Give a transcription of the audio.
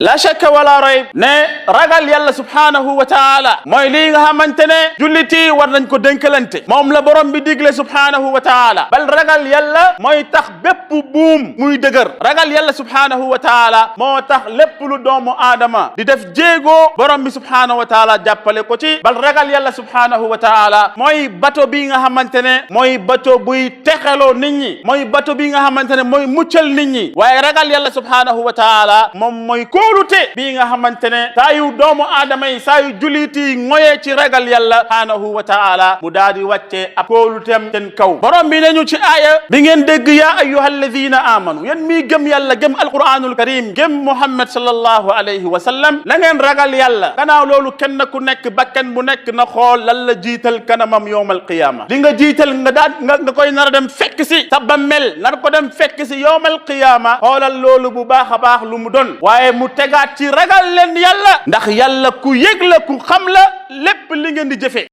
la shakka wala rayb ne ragal yàlla subhanahu wa taala mooy lii nga xamante ne julliti war nañ ko dénkalante moom la borom bi digle subhanahu wa taala bal ragal yàlla mooy tax bépp buum muy dëgër ragal yàlla subhanahu wa taala moo tax lépp lu doomu aadama di def jéego borom bi subhanahu wa taala jàppale ko ci bal ragal yàlla subhanahu wa taala mooy bato bi nga xamante ne mooy bato buy texeloo nit ñi mooy bato bi nga xamante ne mooy muccal nit ñi waaye ragal yàlla subhanahu wa taala moom mooy kóolute bii nga xamante ne saa yu doomu aadama yi saa yu juliti ngoyee ci ragal yàlla subhanahu wa taala mu daal di wàccee ab kóoluteem seen kaw borom bi nañu ci aaya bi ngeen dégg yaa ayyuha alladina amanu yéen mii gëm yàlla gëm alquranul karim gëm muhammad sallallahu alayhi wa sallam la ngeen ragal yàlla gannaaw loolu kenn ku nekk bakkan bu nekk na xool lan la jiital kanamam yowmal qiyama li nga jiital nga koy nar a dem fekk si sa bammel nar ko dem fekk si yowmal qiyama xoolal loolu bu baax a baax lu mu doon waaye mu tegaat ci ragal leen yàlla ndax yàlla ku yëg la ku xam la lépp li ngeen di jëfe